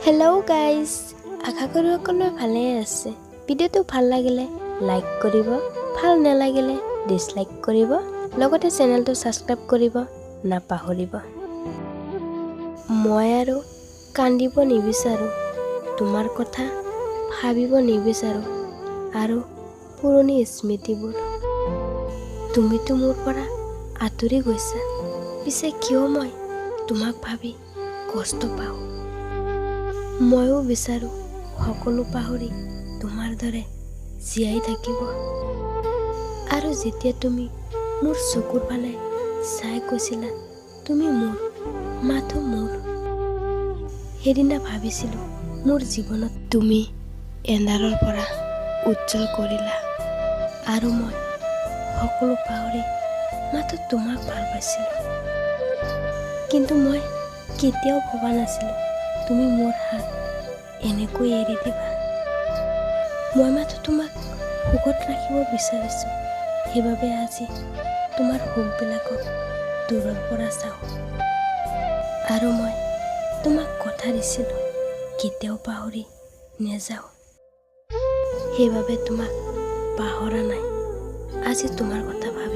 Hello' guys, আশা কৰোঁ সকলোৱে ভালেই আছে। ভিডিঅ'টো ভাল লাগিলে লাইক কৰিব, ভাল নালাগিলে ডিছলাইক কৰিব, লগতে চেনেলটো ছাবস্ক্ৰাইব কৰিব নাপাহৰিব। মই আৰু কান্দিব নিবিচাৰোঁ, তোমাৰ কথা ভাবিব নিবিচাৰোঁ আৰু পুৰণি স্মৃতিবোৰ। তুমিতো মোৰ পৰা আঁতৰি গৈছা, পিছে কিয় মই তোমাক ভাবি কষ্ট পাওঁ? ময়ো বিচাৰোঁ সকলো পাহৰি তোমাৰ দৰে জীয়াই থাকিব। আৰু যেতিয়া তুমি মোৰ চকুৰ ফালে চাই কৈছিলা, তুমি মোৰ, মাথো মোৰ, সেইদিনা ভাবিছিলোঁ মোৰ জীৱনত তুমি এন্ধাৰৰ পৰা উজ্জ্বল কৰিলা আৰু মই সকলো পাহৰি মাথো তোমাক ভাল পাইছিলোঁ। কিন্তু মই কেতিয়াও ভবা নাছিলোঁ তুমি মোৰ হাত এনেকৈ এৰি দিবা। মই মাথো তোমাক সুখত ৰাখিব বিচাৰিছোঁ, সেইবাবে আজি তোমাৰ সুখবিলাকক দূৰৰ পৰা চাওঁ। আৰু মই তোমাক কথা দিছিলোঁ কেতিয়াও পাহৰি নেযাওঁ, সেইবাবে তোমাক পাহৰা নাই। আজি তোমাৰ কথা ভাবি